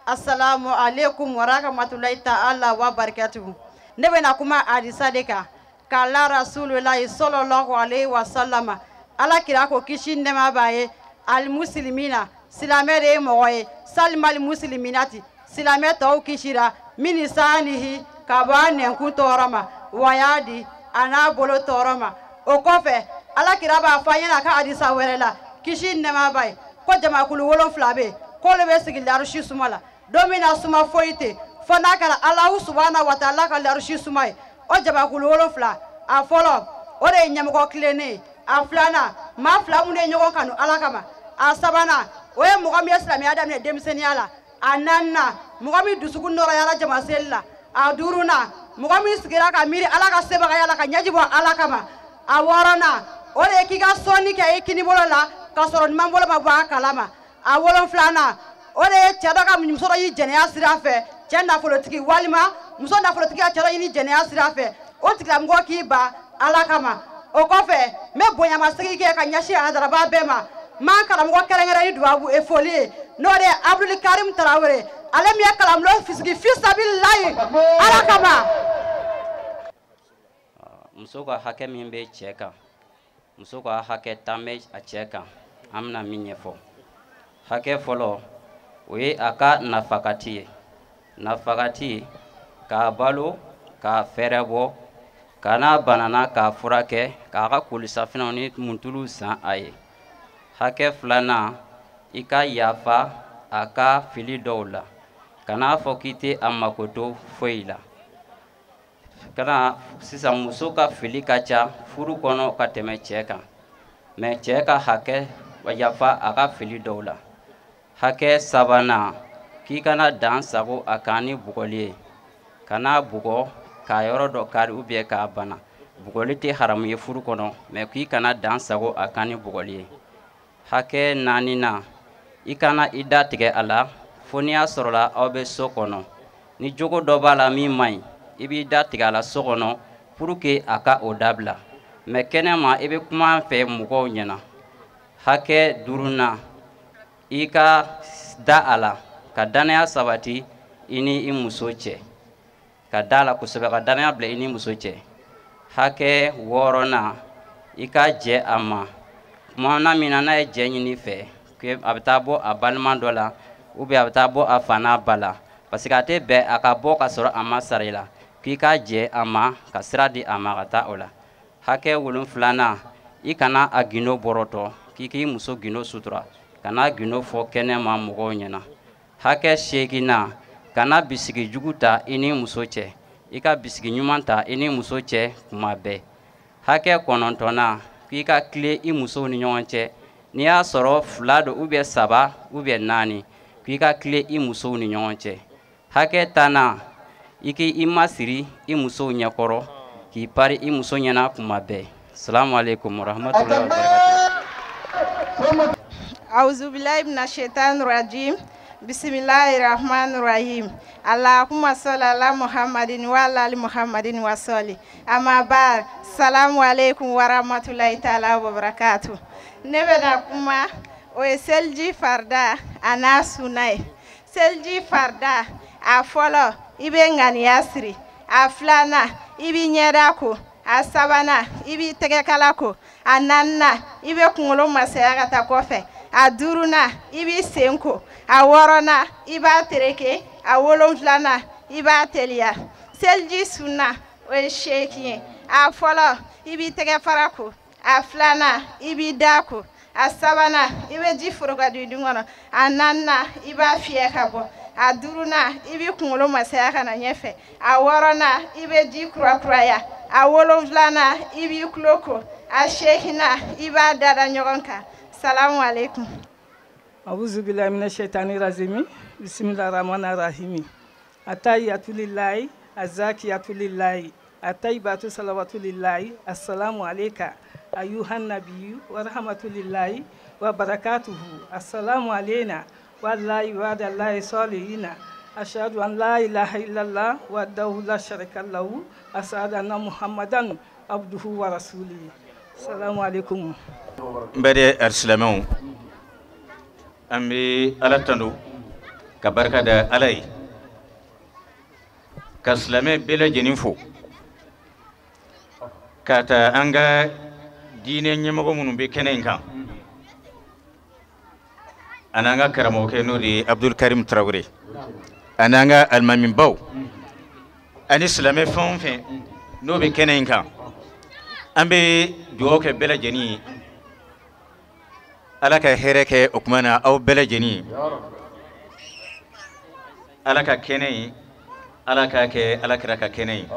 السلام عليكم ورحمة الله تعالى وبركاته. Ne bɛna kuma hadisa de kan. Kala Rasululahi sallallahu alaihi wasallam, Ala kira ko, kisi nɛɛma b'a ye: alimusilimina, silamɛ de ye mɔgɔ ye, salimali musiliminati, silamɛ tɔw kisira min saanihi, ka bɔ a nɛnkun tɔɔrɔ ma, wa di a n'a bolo tɔɔrɔ ma. O kɔfɛ, Ala kira b'a fɔ an ɲɛna a ka hadisa wɛrɛ la, kisi nɛɛma b'a ye, ko jamakulu wolonfila bɛ yen, k'olu bɛ sigi larusi suma la don min na suma foyi tɛ fo n'a kɛra Alahu subahana wa taala ka larusi suma ye. O jamakulu wolonfila, a fɔlɔ, o de ye ɲɛmɔgɔ tilennen ye. A filanan, maa fila minnu ye ɲɔgɔn kanu Ala kama. A sabanan, o ye mɔgɔ min ye silamɛya daminɛ denmisɛnninya la. A naaninan, mɔgɔ min dusukun nɔrɔyara jama seli la. A duurunan, mɔgɔ min sigira ka miiri Ala ka sebagaya la ka ɲɛji bɔ Ala kama. A wɔɔrɔnan, o de ye k'i ka sɔnni kɛ i kinibolo la ka sɔrɔ numan bolo ma bɔ a kalama. A wolonfilanan, o de ye cɛ dɔ ka muso dɔ y'i jɛnɛya sira fɛ, cɛ nafolotigi walima muso nafolotigi ka cɛ dɔ ɲini jɛnɛya sira fɛ, o tigilamɔgɔ k'i ban Ala kama. O kɔfɛ, n bɛ bonyamasegin kɛ ka ɲɛsin adaraba bɛɛ ma. N b'an karamɔgɔ kɛrɛnkɛrɛn ni dubabu e foli ye, n'o de ye Abuduli Karim Tarawele, ale min ye kalanbulon sigi fisabililayi Ala kama. Muso ka hakɛ min bɛ cɛ kan, muso ka hakɛ 10 bɛ a cɛ kan. An bɛna min ɲɛfɔ, hakɛ fɔlɔ, o ye a ka nafakati ye. Nafakati, k'a balo, k'a fɛrɛ bɔ, ka n'a banana k'a furakɛ, k'a ka kolisafinɛw ni muntuluw san a ye. Hakɛ filanan, i ka yafa a ka fili dɔw la, kan'a fɔ k'i tɛ a makoto foyi la. Kana sisan, muso ka fili ka ca furu kɔnɔ ka tɛmɛ cɛ kan, mɛ cɛ ka hakɛ, yafa a ka fili dɔw la. Hakɛ sabanan, k'i kana dan sago a kan ni bugɔli ye. Kana bugɔ k'a yɔrɔ dɔ kari ou bien k'a bana. Bugɔli tɛ haramu ye furu kɔnɔ, mɛ k'i kana dan sago a kan ni bugɔli ye. Hakɛ naaninan, i kana i da tigɛ a la fo n'i y'a sɔrɔla aw bɛ so kɔnɔ. Ni jogo dɔ b'a la min man ɲi, i b'i da tigɛ a la so kɔnɔ pour que a ka o dabila, mɛ kɛnɛma, i bɛ kuma fɛ mɔgɔw ɲɛna. Hakɛ duurunan, i ka da a la ka danaya sabati i ni i muso cɛ, ka da la kosɛbɛ, ka danaya bila i ni muso cɛ. Hakɛ wɔɔrɔnan, i ka jɛ a ma tuma na min na n'a ye jɛ ɲini fɛ, a bɛ taa bɔ a balima dɔ la ou bien a bɛ taa bɔ a fa n'a ba la, parce que a tɛ bɛn a ka bɔ ka sɔrɔ a ma sara i la, k'i ka jɛ a ma ka sira di a ma ka taa o la. Hakɛ wolonfilanan, i kana a gindo bɔrɔtɔ, k'i k'i muso gindo sutura, kana gindo fɔ kɛnɛ ma mɔgɔw ɲɛna. Hakɛ seeginnan, kana bisigi jugu ta i ni muso cɛ, i ka bisigi ɲuman ta i ni muso cɛ kuma bɛɛ. Hakɛ kɔnɔntɔnnan, k'i ka tile i musow ni ɲɔgɔn cɛ. N'i y'a sɔrɔ 2 don ou bien 3 ou bien 4, k'i ka tile i musow ni ɲɔgɔn cɛ. Hakɛ 10nan, i k'i masiri i musow ɲɛkɔrɔ, k'i pari i muso ɲɛna kuma bɛɛ. Salamu alaikum warahmatullahi wabarakatuh. Auzu billahi minash shaitani rajim. Bismillahir rahmanir rahim. Allahumma salli ala Muhammadin wa ala ali Muhammadin wa salli. Amma ba'd. Salamu alaikum wa rahmatullahi ta'ala wa barakatuh. Ne bɛna kuma o ye seliji farida a n'a suna ye. Seliji farida a fɔlɔ, i bɛ ŋaniya siri. A filanan, i b'i ɲɛda ko. A sabanan, i b'i tɛgɛkala ko. A naaninan, i bɛ kunkolo masaya ka taa kɔfɛ. A duurunan, i b'i sen ko. A wɔɔrɔnan, i b'a tereke. A wolonfilanan, i b'a teliya. Seliji sunna o ye 8 ye. A fɔlɔ, i b'i tɛgɛ fara ko. A filanan, i b'i da ko. A sabanan, i bɛ ji foro ka don i dun kɔnɔ. A naaninan, i b'a fiyɛ ka bɔ. A duurunan, i b'i kunkolo masaya ka na ɲɛfɛ. A wɔɔrɔnan, i bɛ ji kurakuraya. A wolonfilanan, i b'i tulo ko. A 8nan, i b'a dada ɲɔgɔn kan. Salamu alaikum. Auzu billahi minash shaitani rajim. Bismillahir rahmanir rahim. Atahiyatu lillahi, azakiyatu lillahi, atayyibatu salawatu lillahi. Assalamu alayka ayyuhan nabiyyu wa rahmatullahi wa barakatuhu. Assalamu alayna wa ala ibadillahi salihina. Ashhadu an la ilaha illallah wahdahu la sharika lahu. Ashhadu anna Muhammadan abduhu wa rasuluhu. Assalamu alaikum. N bɛ alisilamɛw, an bɛ Ala tando ka barika da Ala ye, ka silamɛ bɛɛ lajɛlen fo, ka ta an ka diinɛ ɲɛmɔgɔ minnu bɛ kɛnɛ in kan, ani an ka karamɔgɔkɛ n'o de ye Abdul Karim Tarawele, ani an ka alimamibaw, ani silamɛ fɛn o fɛn n'o bɛ kɛnɛ in kan, an bɛ dugawu kɛ bɛɛ lajɛlen ye. Ala ka hɛrɛ kɛ o kuma na aw bɛɛ lajɛlen ye. Ala ka kɛnɛ ye, Ala k'a kɛ Ala kira ka kɛnɛ ye.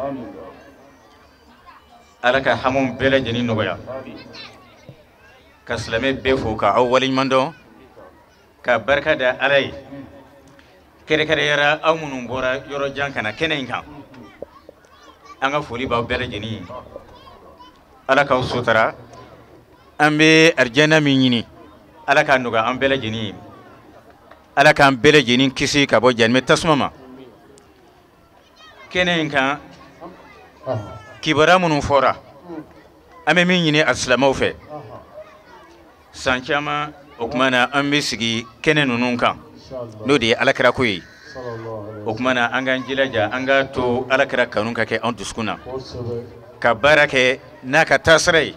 Ala ka hamiw bɛɛ lajɛlen nɔgɔya. Ka silamɛ bɛɛ fo ka aw waleɲuman dɔn, ka barika da Ala ye. Kɛrɛnkɛrɛnyara aw minnu bɔra yɔrɔ jan ka na kɛnɛ in kan, an ka foli b'aw bɛɛ lajɛlen ye. Ala k'aw sutara. An bɛ arijana min ɲini, Ala k'a nɔgɔya an bɛɛ lajɛlen ye. Ala k'an bɛɛ lajɛlen kisi ka bɔ jahanama tasuma ma. Kɛnɛ in kan, kibaruya minnu fɔra, an bɛ min ɲini alisilamɛw fɛ, san caman o kuma na an bɛ sigi kɛnɛ ninnu kan, n'o de ye Alakira ko ye. O kuma na an k'an jilaja, an k'a to Alakira kanu ka kɛ an dusukun na, ka baara kɛ n'a ka taasira ye,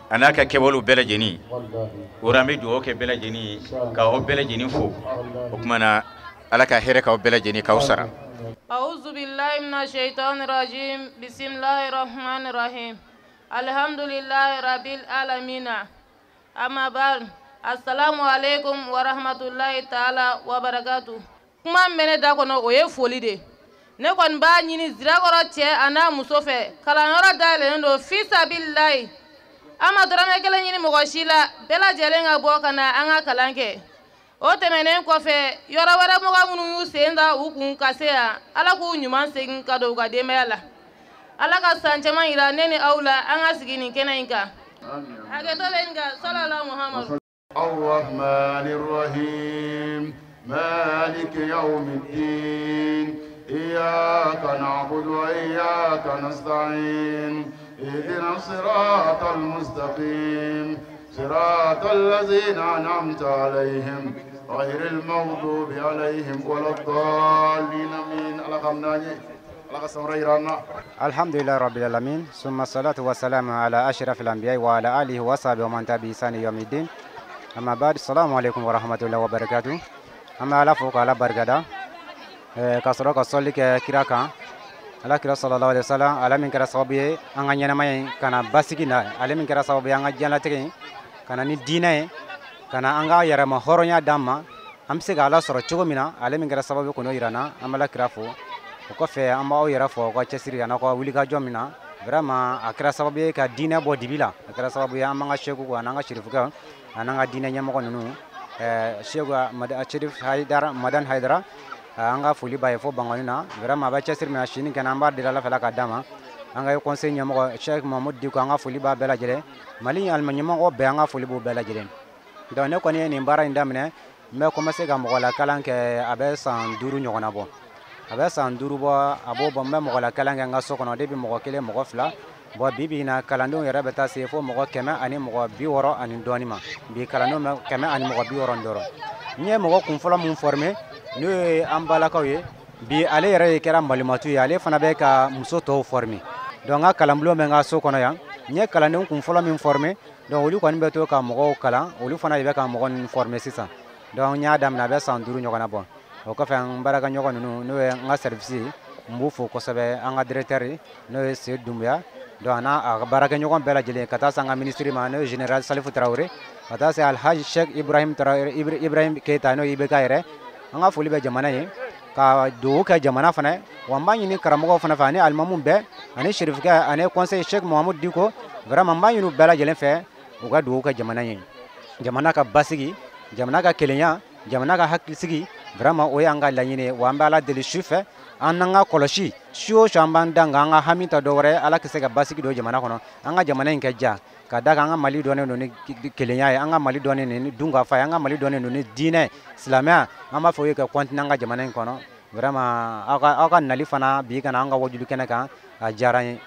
a n'a ka kɛwalew bɛɛ lajɛlen. O la an bɛ dugawu kɛ bɛɛ lajɛlen ye, k'aw bɛɛ lajɛlen fo. O kuma na Ala ka hɛrɛ k'aw bɛɛ lajɛlen, k'aw sara. Auzu billahi minash shaitani rajim. Bismillahir rahmanir rahim. Alhamdulillahi rabbil alamin. Amma ba'd. Assalamu alaikum wa rahmatullahi ta'ala wa barakatuh. Kuma min bɛ ne da kɔnɔ o ye foli de. Ne kɔni b'a ɲini Zirakɔrɔ cɛ a n'a muso fɛ, kalanyɔrɔ dayɛlɛlen don fisabililayi. An ma dɔrɔmɛ kelen ɲini mɔgɔ si la, bɛɛ lajɛlen ka bɔ ka na an ka kalan kɛ. O tɛmɛnen kɔfɛ, yɔrɔ wɛrɛ mɔgɔ minnu y'u sen da u kun ka se yan, Ala k'u ɲuman segin ka don u ka denbaya la. Ala ka san caman yira ne ni aw la, an ka sigi nin kɛnɛ in kan. Hakɛto bɛ nin kan, salala Muhamadu. Ar-Rahmanir Rahim, Maliki yawmiddin, iyyaka na'budu wa iyyaka nasta'in, ihdina siratal mustaqim, siratal ladzina an'amta alayhim, ghayril maghdubi alayhim waladdallin. Amin. Ala kamnañi, Ala ka sawra irana. Alhamdulillah rabbil alamin, summa salatu wa salamu ala ashrafil anbiya wa ala alihi wa sahbihi wa man tabi'a bi ihsani yawmiddin. Amma ba'd, assalamu alaikum wa rahmatullahi wa barakatuh. An bɛ Ala fo k'Ala barikada, ka sɔrɔ ka sɔli kɛ kira kan, Ala kira sallallahu alaihi wasallam, ala min kɛra sababu ye an ka ɲɛnamaya in ka na basigi na, ale min kɛra sababu ye an ka diɲɛlatigɛ in ka na ni diinɛ ye, ka na an ka yɛrɛma hɔrɔnya d'an ma, an bɛ se ka Ala sɔrɔ cogo min na, ale min kɛra sababu ye k'o yira an na, an bɛ Ala kira fo. O kɔfɛ an b'aw yɛrɛ fo aw ka cɛsiri an'aw ka wulikajɔ min na. Vraiment a kɛra sababu ye ka diinɛ bɔ dibi la, a kɛra sababu ye an b'an ka sekuw an'an ka sirifukɛw an'an ka diinɛ ɲɛmɔgɔ ninnu, Seku Cherif Haidara, Madani Haidara, an ka foli b'a ye fo Bankoni na. Vraiment a bɛ cɛsiri min na sini kɛnɛ, an b'a deli Ala fɛ Ala k'a d'a ma. An ka conseil ɲɛmɔgɔ Cheikh Mahmoud Dicko, an ka foli b'a bɛɛ lajɛlen. Mali alima ɲɛmɔgɔ bɛɛ, an ka foli b'u bɛɛ lajɛlen. Donc ne kɔni ye nin baara in daminɛ, n bɛ commencer ka mɔgɔlakalan kɛ, a bɛ san 5 ɲɔgɔnna bɔ. A bɛ san 5 bɔ, a b'o bɔ, n bɛ mɔgɔlakalan kɛ n ka so kɔnɔ depuis mɔgɔ 1, mɔgɔ 2. Bon bi bi in na kalandenw yɛrɛ bɛ taa se fo mɔgɔ 100 ani mɔgɔ 60 ani dɔɔni ma. Bi kalandenw bɛ 100 ani mɔgɔ 65. N ye mɔgɔ kunfɔlɔ mun former, n'o ye an balakaw ye, bi ale yɛrɛ de kɛra malimatu ye, ale fana bɛ ka muso tɔw former. Donc n ka kalanbulon bɛ n ka so kɔnɔ yan. N ye kalandenw kunfɔlɔ min former, donc olu kɔni bɛ to ka mɔgɔw kalan, olu fana de bɛ ka mɔgɔ ninnu former sisan. Donc n y'a daminɛ a bɛ san 5 ɲɔgɔnna bɔ. O kɔfɛ n baarakɛɲɔgɔn ninnu, n'o ye n ka service ye, n b'u fo kosɛbɛ. An ka directeur n'o ye Seydou Doumbouya, donc a n'a a baarakɛɲɔgɔn bɛɛ lajɛlen, ka taa se an ka ministre ma n'o ye général Salifu Traoré, ka taa se Alhaji Cheikh Ibrahim Traoré, Ibrahim Keita n'o ye IBK yɛrɛ. An ka foli bɛ jamana ye, ka dugawu kɛ jamana fana ye. Wa n b'a ɲini karamɔgɔw fana fɛ ani alimamu bɛɛ ani sherifukɛ ani conseil Cheikh Mahmoud Dicko, vraiment n b'a ɲini u bɛɛ lajɛlen fɛ u ka dugawu kɛ jamana ye, jamana ka basigi, jamana ka kelenya, jamana ka hakilisigi. Vraiment o y'an ka laɲini ye. Wa an bɛ Ala deli su fɛ, an n'an ka kɔlɔsi su o su, an b'an dan k'an ka hami ta dɔ wɛrɛ ye, Ala ka se ka basigi don jamana kɔnɔ, an ka jamana in kɛ ja, ka da kan an ka Mali dɔnnen don ni kelenya ye, an ka Mali dɔnnen don ni dunkafa ye, an ka Mali dɔnnen don ni diinɛ silamɛya. An b'a fɔ o ye ka continuer an ka jamana in kɔnɔ. Vraiment aw ka nali fana bi ka na an ka wajulu kɛnɛ kan, a diyara n ye.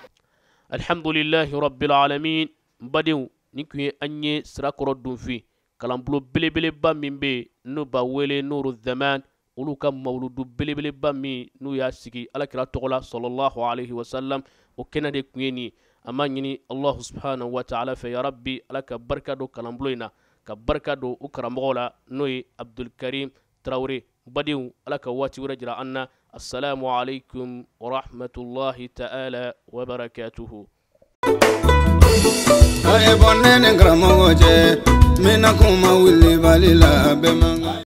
Alhamdulillahi rabbil alamin. N badenw, nin tun ye an ye Sirakɔrɔ Dunfin kalanbulon belebeleba min bɛ yen n'u b'a wele Nuru Zaman, olu ka mawuludu belebeleba min n'u y'a sigi Alakira tɔgɔ la sallallahu alayhi wa sallam, o kɛnɛ de tun ye nin ye. An b'a ɲini Allahu subhanahu wa ta'ala fɛ, ya rabbi Ala ka barika don kalanbulon in na, ka barika don u karamɔgɔw la n'o ye Abdul Karim Traoré. Badenw, Ala ka waati wɛrɛ jira an na. Assalamu alaikum wa rahmatullahi ta'ala wa barakatuhu. A ye bɔ ne ni karamɔgɔ cɛ, n bɛna kuma wulibali la, a bɛɛ man kan.